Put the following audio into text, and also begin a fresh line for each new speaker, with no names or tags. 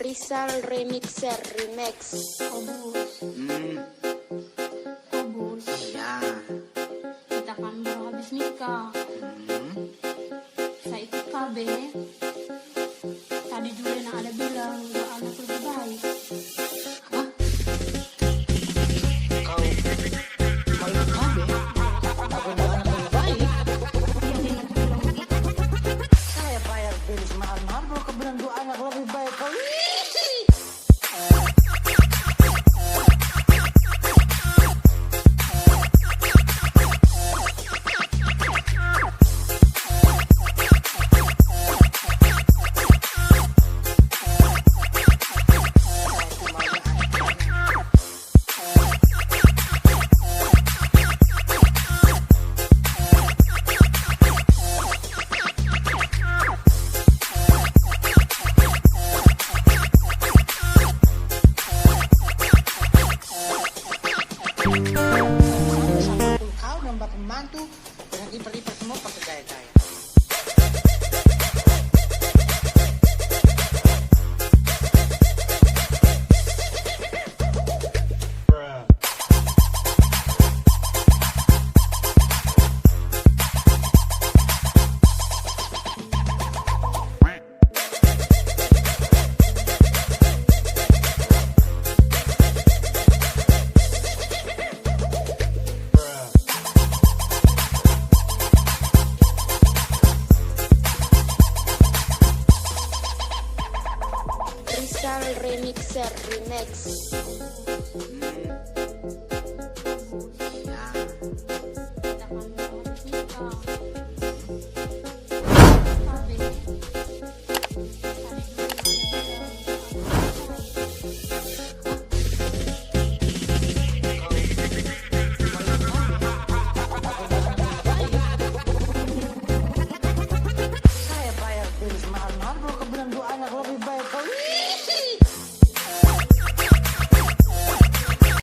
Rizal Remixer Remix.
Obus. Obus.
Iya.
Kita kan baru habis nikah. Saya ikut KB. Tadi Juliana ada bilang dua anak lebih baik.
Hah? Kau mau ikut KB? Apa dua anak lebih baik?
Iya, Lina tuh bilang begitu.
Saya bayar bil semahal-mahal kalau kau bilang dua anak lebih baik. Kau sama kau dan bapak pembantu dengan ipar-ipar semua pakai gaya-gaya.
Rizal Remixer Remix.
Ya.
Kita kan baru habis nikah. KB. Tadi Juliana ada bilang dua anak lebih baik.
Saya bayar bil semahal-mahal kalau kau bilang dua anak lebih baik. Kau